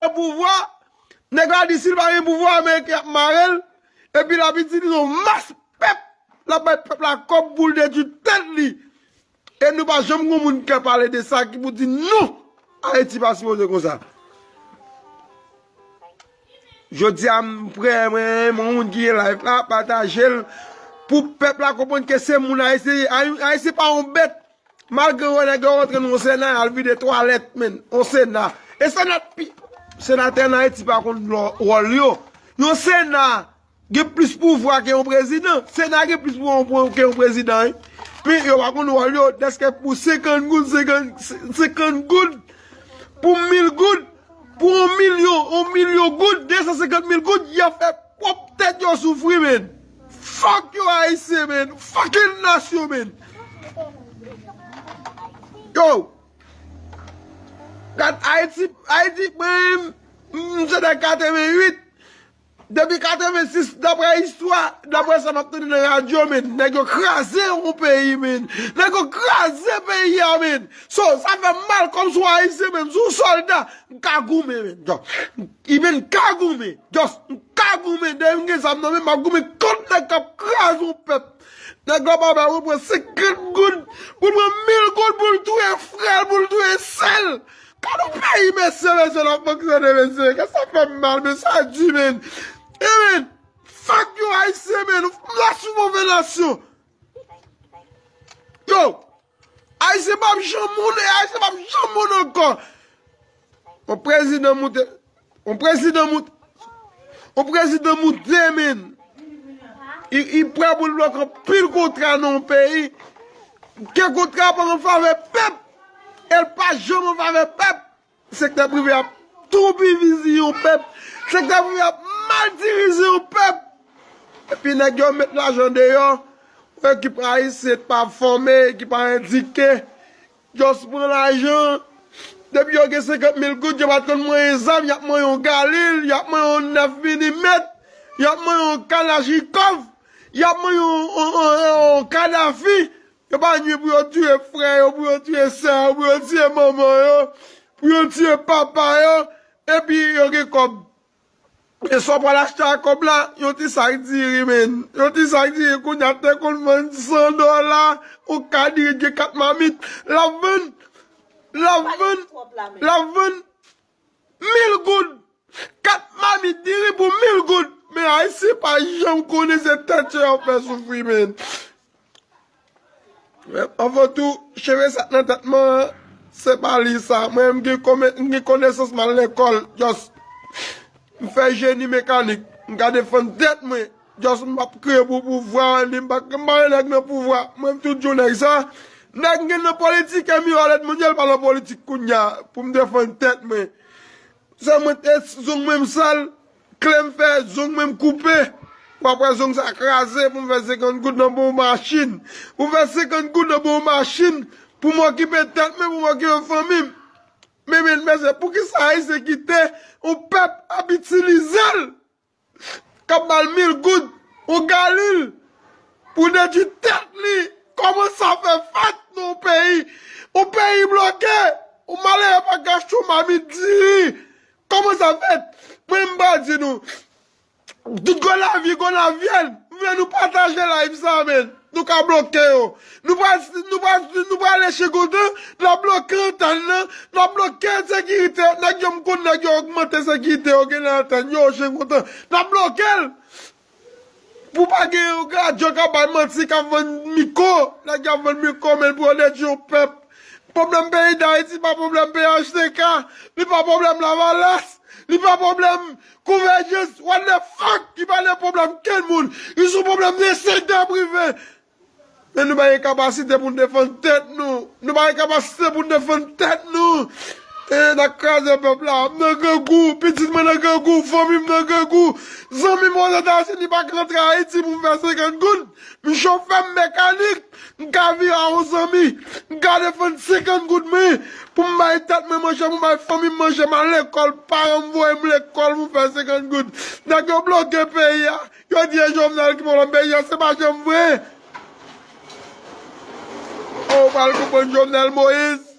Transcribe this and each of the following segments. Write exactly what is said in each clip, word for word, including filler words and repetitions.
gen pouvwa, nèg la di si l pa gen pouvwa, Ameriken ap mare l, epi l ap itilize yon mas pèp, l ap bay pèp la kòb pou l detwi tèt li. E nou pa janm gen moun k ap pale de sa ki pou di non, Ayiti pa sipoze konsa. Jodi a, m prè, mwen, mwen, moun ki gen live la, pataje l, pou pèp la konprann ke se moun Ayisyen, Ay-, Ayisyen pa yon bèt. Malgre yo nèg yo rantre nan yon Sena, y al vide twalèt, menn, yon Sena. E Sena pi, senatè an Ayiti pa konn lò-, wòl yo. Yon Sena gen plis pouvwa ke yon prezidan. Sena gen plis pouvwa ke yon prezidan, wi. Men yo pa konn wòl yo, dèske pou senkant goud, senkant, senkant goud, pou mil goud, pou yon milyon, yon milyon goud, de san senkant mil goud, y ap fè pwòp tèt yo soufri, menn. Fuck yo, Ayisyen, menn. Fucking nasyon, menn. Yo. Gad Ayiti, Ayiti, mwen, m se de katrevenwit. Depi katrevensis, daprè istwa, daprè sa m ap tande nan radyo, menn, nèg yo kraze yon peyi, menn. Nèg yo kraze peyi a, menn. So, sa fè m mal kòm sou Ayisyen, menn. Sou sòlda, m ka goumen, menn. Just, m menn, m ka goumen. Just, m ka goumen. Depi m gen zam nan men m, m ap goumen kont nèg k ap kraze yon pèp. Nèg la pa bay, ou pran senkant goud, pou l pran mil goud, pou l touye frè l, pou l touye sè l. Gad yon peyi, mesye, mesye, n ap fonksyone, mesye. Kè sa fè m mal, men sa di, menn. E, menn, fuck you, Ayisyen, menn. Nasyon, move nasyon. Yo, Ayisyen p ap janm moun, e Ayisyen p ap janm moun ankò. Yon prezidan moute, yon prezidan moute, yon prezidan moute, menn. Li, li prè pou l bloke anpil kontra nan yon peyi. Ke kontra pa an favè pèp. E l pa janm an favè pèp. Sektè prive ap toupidize yon pèp. Sektè prive ap mal dirije yon pèp. Epi nèg yo met lajan deyò. Yon ekip ayisyen pa fòme, ki pa edike. Just pran lajan. Depi yo gen senkant mil goud, yo pa t konn manyen zam, y ap manyen yon Galil, y ap manyen yon nèf milimèt, y ap manyen yon Kalachnikòv, y ap manyen yon, yon, yon, yon Kadafi. Yo pa ni pou yo tiye frè yo, pou yo tiye sè yo, pou yo tiye manman yo, pou yo tiye papa yo, epi yo gen kòb. Men sa w pral achte ak kòb la, yon ti sak diri, menn. Yon ti sak diri, kounye a te konn vann san dola, yon ka diri gen kat mamit. L ap vann, l ap vann, l ap vann mil goud. Kat mamit diri pou mil goud. Men Ayisyen pa janm konnen se tèt yo y ap fè soufri, menn. Men, anvan tou, cheve sa k nan tèt mwen an, se pa li sa. Mwen, m gen kome-, m gen konesans, m al lekòl. Just, m fè jeni mekanik. M ka defann tèt mwen. Just, m p ap kriye pou pouvwa, ni m pa, m pa yon nèg nan pouvwa. Mwen, m toujou nèg sa. Nèg m gen nan politik, e miwa lèd mondyal pa nan politik kounye a pou m defann tèt mwen. Se mwen te zong mwen m sal, kle m fè, zong mwen m koupe. Pou apre zong sa kraze, pou m fè senkant goud nan bon machin. Pou m fè senkant goud nan bon machin. Pou m okipe tèt mwen, pou m okipe fanmi m. Men, men, men, se poukisa Ayisyen kite yon pèp ap itilize l? K ap ba l mil goud, yon Galil, pou detwi tèt li. Kòman sa fè fèt nan yon peyi? Yon peyi bloke, yon malere pa ka achte yon mamit diri. Kòman sa fèt? Mwen, m pral di nou, tout gwo lavi, gwo lavyèl. M vle nou pataje live sa, menn. Nou ka bloke yo. Nou pral, nou pral, nou pral leche kontan, n ap bloke antèn nan, n ap bloke ensekirite. Nèg yo, m konn nèg yo ogmante ensekirite yo gen nan antèn yo, chen kontan. N ap bloke l. Pou pa gen yon radyo k ap bay manti, k ap vann mikwo. Nèg yo ap vann mikwo, men pou yo detwi yon pèp. Pwoblèm peyi Dayiti pa pwoblèm P H T K, li pa pwoblèm Lavalas, li pa pwoblèm Konvèjans, what the fuck? Li pa nan pwoblèm kenn moun. Li sou pwoblèm de sektè prive. Men nou pa gen kapasite pou n defann tèt nou. Nou pa gen kapasite pou n defann tèt nou. E, n ap kraze pèp la. M nan grangou. Pitit mwen nan grangou. Fanmi m nan grangou. Zanmi m Ozetazini pa ka rantre Ayiti pou m fè senkant goud. M chofè, m mekanik. M ka vire a yon zanmi. M ka defann senkant goud mwen. Pou m bay tèt mwen manje, pou m bay fanmi m manje, m al lekòl. Paran m voye m lekòl pou m fè senkant goud. Nèg yo bloke peyi a. Yo di e Jovenel ki pwoblèm peyi a, se pa janm vre. O, ou pral konprann Jovenel Moïse.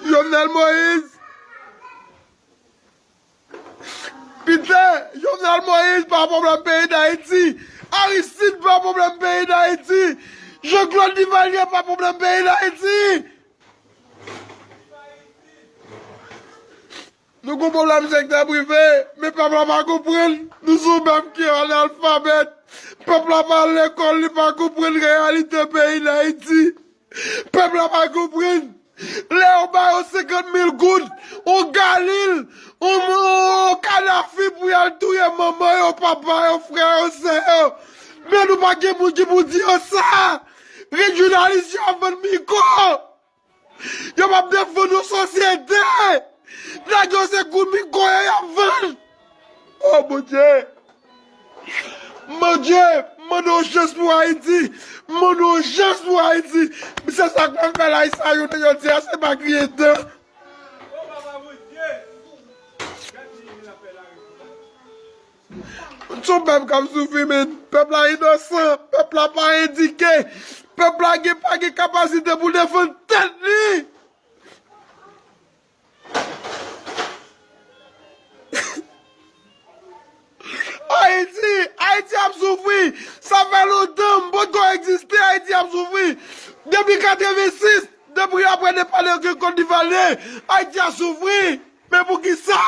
Jovenel Moïse. Pita, Jovenel Moïse pa pwoblèm peyi Dayiti. Aristide pa pwoblèm peyi Dayiti. Jean Claude Duvalier pa pwoblèm peyi Dayiti. Nou gon pwoblèm sektè prive, men pèp la pa konprann. Nou se yon pèp ki analfabèt. Pèp la pa al lekòl, li pa konprann reyalite peyi Dayiti. Pèp la pa konprann. Lè yo ba yo senkant mil goud, yon Galil, yon, yon Kadafi pou y al touye manman yo, papa yo, frè yo, sè yo. Men nou pa gen moun ki pou di yo sa. Ret jounalis yo ap vann mikwo. Yo p ap defann yon sosyete. Nèg yo se kout mikwo yo y ap vann. Oh, Bondye! Bondye, m mande yon chans pou Ayiti. M mande yon chans pou Ayiti. Se sa k fè m fè live sa jounen jodi a, se pa kriye tan. Se yon pèp k ap soufri, men pèp la inosan, pèp la pa edike, pèp la gen, pa gen kapasite pou defann tèt li. Ayiti, Ayiti ap soufri. Sa fè lontan, m potko egziste, Ayiti ap soufri. Depi katrevensis, depi apre depa de Kot Divaliye, Ayiti ap soufri. Men poukisa?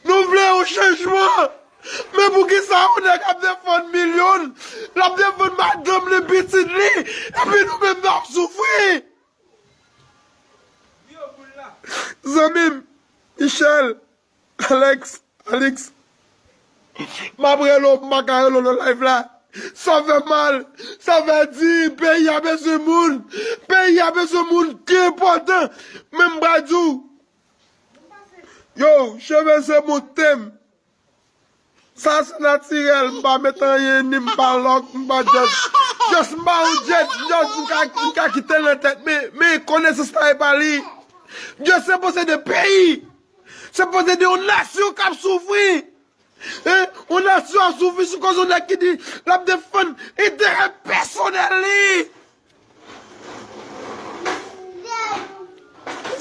Nou vle yon chanjman. Men poukisa yon nèg ap defann milyon, l ap defann madanm li, pitit li, epi nou menm n ap soufri? Zanmi m, Michel, Alex, Alix, m ap rele w, m pa ka rele w nan live la. Sa fè mal, sa fè di, peyi a bezwen moun, peyi a bezwen moun ki enpòtan. Men m pral di w, yo, cheve se monte m. Sa se natirèl, m pa met anyen, ni m pa lòk, m pa just, just m pa yon jet, just m ka, m ka kite l nan tèt, men, men konesans la e pa li. Just se posede peyi, se posede yon nasyon k ap soufri. Hein? Yon nasyon ap soufri sou koz yon nèg ki di l ap defann enterè pèsonèl li.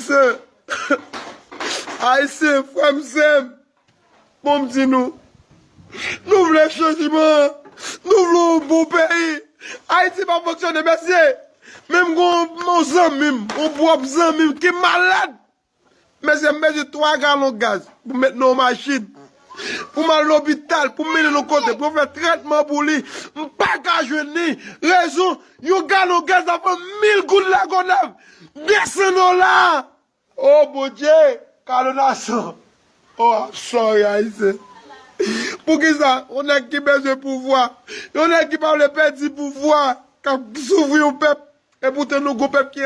Se Ayisyen, frè m, sè m. Bon, m di nou, nou vle chanjman, nou vle yon bon peyi. Ayiti pa fonksyone, mesye. Men m gon yon zanmi m, yon pwòp zanmi m ki malad. Mesye, m bezwen twa galon gaz pou m met nan yon machin, pou m al lopital, pou m mennen l yon kote, pou yo fè tretman pou li. M pa ka jwenn li. Rezon, yon galon gaz ap vann mil goud Lagonnèv, de san dola. Oh, Bondye, kalonasyon. Oh, I'm sorry, Ayisyen. Poukisa? Yon nèg ki bezwen pouvwa. Yon nèg ki pa vle pèdi pouvwa, k ap soufri yon pèp. Epoutan nou gon pèp ki